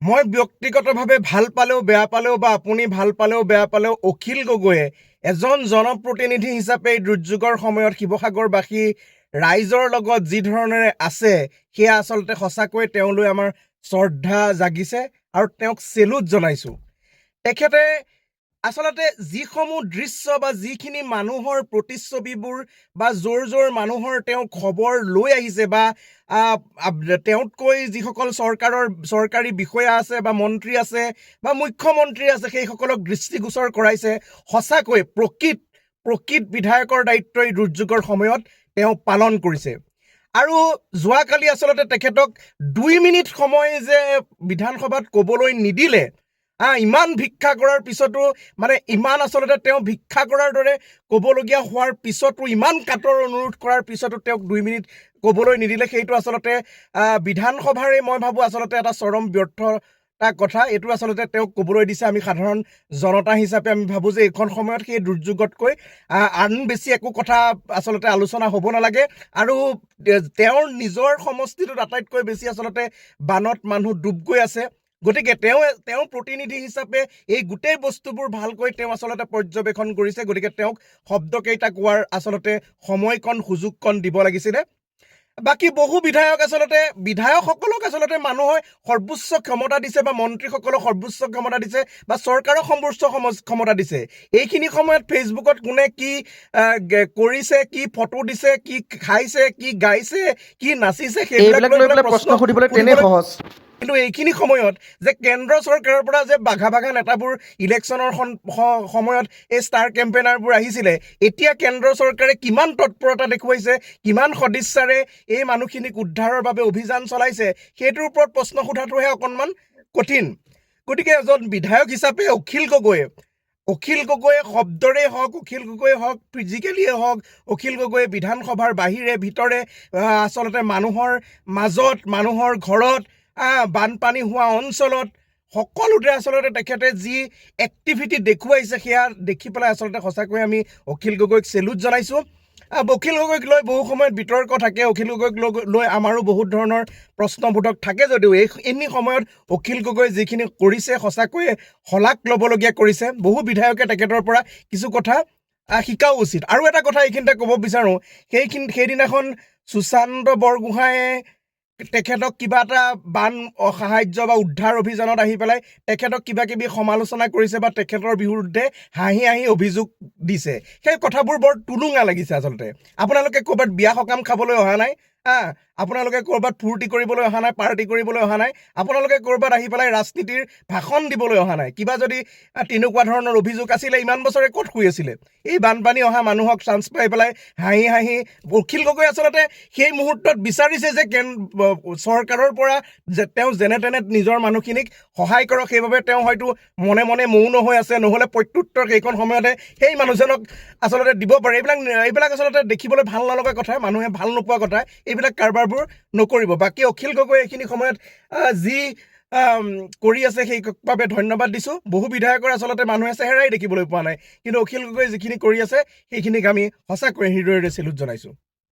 মই ব্যক্তিগতভাৱে ভাল পালেও বেয়া পালেও বা আপুনি ভাল পালেও বেয়া পালেও, অখিল গগৈয়ে এজন জনপ্ৰতিনিধি হিচাপে এই দুৰ্যোগৰ সময়ত শিৱসাগৰবাসী ৰাইজৰ লগত যি ধৰণেৰে আছে, সেয়া আচলতে সঁচাকৈ তেওঁলৈ আমাৰ শ্ৰদ্ধা জাগিছে আৰু তেওঁক চেলুট জনাইছোঁ। তেখেতে আচলতে যিসমূহ দৃশ্য বা যিখিনি মানুহৰ প্ৰতিচ্ছবিবোৰ বা য'ৰ য'ৰ মানুহৰ তেওঁ খবৰ লৈ আহিছে বা তেওঁতকৈ যিসকল চৰকাৰী বিষয়া আছে বা মন্ত্ৰী আছে বা মুখ্যমন্ত্ৰী আছে, সেইসকলক দৃষ্টিগোচৰ কৰাইছে। সঁচাকৈ প্ৰকৃত প্ৰকৃত বিধায়কৰ দায়িত্ব এই দুৰ্যোগৰ সময়ত তেওঁ পালন কৰিছে। আৰু যোৱাকালি আচলতে তেখেতক 2 মিনিট সময় যে বিধানসভাত ক'বলৈ নিদিলে, ইমান ভিক্ষা কৰাৰ পিছতো, মানে ইমান আচলতে তেওঁ ভিক্ষা কৰাৰ দৰে ক'বলগীয়া হোৱাৰ পিছতো, ইমান কাতৰ অনুৰোধ কৰাৰ পিছতো তেওঁক 2 মিনিট ক'বলৈ নিদিলে, সেইটো আচলতে বিধানসভাৰে মই ভাবোঁ আচলতে এটা চৰম ব্যৰ্থতা কথা। এইটো আচলতে তেওঁক ক'বলৈ দিছে। আমি সাধাৰণ জনতা হিচাপে আমি ভাবোঁ যে এইখন সময়ত সেই দুৰ্যোগতকৈ আন বেছি একো কথা আচলতে আলোচনা হ'ব নালাগে। আৰু তেওঁৰ নিজৰ সমষ্টিটোত আটাইতকৈ বেছি আচলতে বানত মানুহ ডুব গৈ আছে। গতিকে তেওঁ তেওঁ প্ৰতিনিধি হিচাপে এই গোটেই বস্তুবোৰ ভালকৈ তেওঁ আচলতে পৰ্যবেক্ষণ কৰিছে। গতিকে তেওঁক শব্দকেইটা কোৱাৰ আচলতে সময়কণ, সুযোগকণ দিব লাগিছিলে। বাকী বহু বিধায়ক আচলতে, বিধায়কসকলক আচলতে মানুহে সৰ্বোচ্চ ক্ষমতা দিছে বা মন্ত্ৰীসকলক সৰ্বোচ্চ ক্ষমতা দিছে বা চৰকাৰক সৰ্বোচ্চ ক্ষমতা দিছে। এইখিনি সময়ত ফেচবুকত কোনে কি কৰিছে, কি ফটো দিছে, কি খাইছে, কি গাইছে, কি নাচিছে, সেইবিলাক এইবিলাক লৈ পেলাই প্ৰশ্ন সুধিবলৈ তেনেই সহজ। কিন্তু এইখিনি সময়ত যে কেন্দ্ৰ চৰকাৰৰ পৰা যে বাঘা বাঘা নেতাবোৰ ইলেকশ্যনৰ সময়ত এই ষ্টাৰ কেম্পেইনাৰবোৰ আহিছিলে, এতিয়া কেন্দ্ৰ চৰকাৰে কিমান তৎপৰতা দেখুৱাইছে, কিমান সদিচ্ছাৰে এই মানুহখিনিক উদ্ধাৰৰ বাবে অভিযান চলাইছে, সেইটোৰ ওপৰত প্ৰশ্ন সোধাটোহে অকণমান কঠিন। গতিকে এজন বিধায়ক হিচাপে অখিল গগৈয়ে শব্দৰে হওক, অখিল গগৈয়ে হওক, ফিজিকেলিয়ে হওক, অখিল গগৈয়ে বিধানসভাৰ বাহিৰে ভিতৰে আচলতে মানুহৰ মাজত, মানুহৰ ঘৰত, বানপানী হোৱা অঞ্চলত, সকলোতে আচলতে তেখেতে যি এক্টিভিটি দেখুৱাইছে, সেয়া দেখি পেলাই আচলতে সঁচাকৈ আমি অখিল গগৈক চেলুট জনাইছোঁ। অখিল গগৈক লৈ বহু সময়ত বিতৰ্ক থাকে, অখিল গগৈক লৈ আমাৰো বহুত ধৰণৰ প্ৰশ্নবোধক থাকে যদিও এইখিনি সময়ত অখিল গগৈয়ে যিখিনি কৰিছে, সঁচাকৈয়ে শলাগ ল'বলগীয়া কৰিছে। বহু বিধায়কে তেখেতৰ পৰা কিছু কথা শিকাও উচিত। আৰু এটা কথা এইখিনিতে ক'ব বিচাৰোঁ, সেইদিনাখন সুশান্ত বৰগোহাঁয়ে তেখেতক কিবা এটা বান সাহাৰ্য বা উদ্ধাৰ অভিযানত আহি পেলাই তেখেতক কিবা কিবি সমালোচনা কৰিছে বা তেখেতৰ বিৰুদ্ধে হাঁহি হাঁহি অভিযোগ দিছে। সেই কথাবোৰ বৰ টুলুঙা লাগিছে আচলতে। আপোনালোকে ক'ৰবাত বিয়া সকাম খাবলৈ অহা নাই, আপোনালোকে ক'ৰবাত ফূৰ্তি কৰিবলৈ অহা নাই, পাৰ্টি কৰিবলৈ অহা নাই, আপোনালোকে ক'ৰবাত আহি পেলাই ৰাজনীতিৰ ভাষণ দিবলৈ অহা নাই। কিবা যদি তেনেকুৱা ধৰণৰ অভিযোগ আছিলে, ইমান বছৰে ক'ত শুই আছিলে? এই বানপানী অহা মানুহক চান্স পাই পেলাই হাঁহি হাঁহি অখিল গগৈ আচলতে সেই মুহূৰ্তত বিচাৰিছে যে চৰকাৰৰ পৰা যে তেওঁ যেনে তেনে নিজৰ মানুহখিনিক সহায় কৰক। সেইবাবে তেওঁ হয়তো মনে মনে মৌন হৈ আছে, নহ'লে প্ৰত্যুত্তৰ সেইখন সময়তে সেই মানুহজনক আচলতে দিব পাৰে। এইবিলাক এইবিলাক আচলতে দেখিবলৈ ভাল নলগা কথা, মানুহে ভাল নোপোৱা কথা। এইবিলাক কাৰবাৰবোৰ নকৰিব। বাকী অখিল গগৈ এইখিনি সময়ত যি কৰি আছে, সেই বাবে ধন্যবাদ দিছোঁ। বহু বিধায়কৰ আচলতে মানুহে চেহেৰাই দেখিবলৈ পোৱা নাই, কিন্তু অখিল গগৈ যিখিনি কৰি আছে, সেইখিনিক আমি সঁচাকৈয়ে হৃদয়েৰে চেলুট জনাইছোঁ।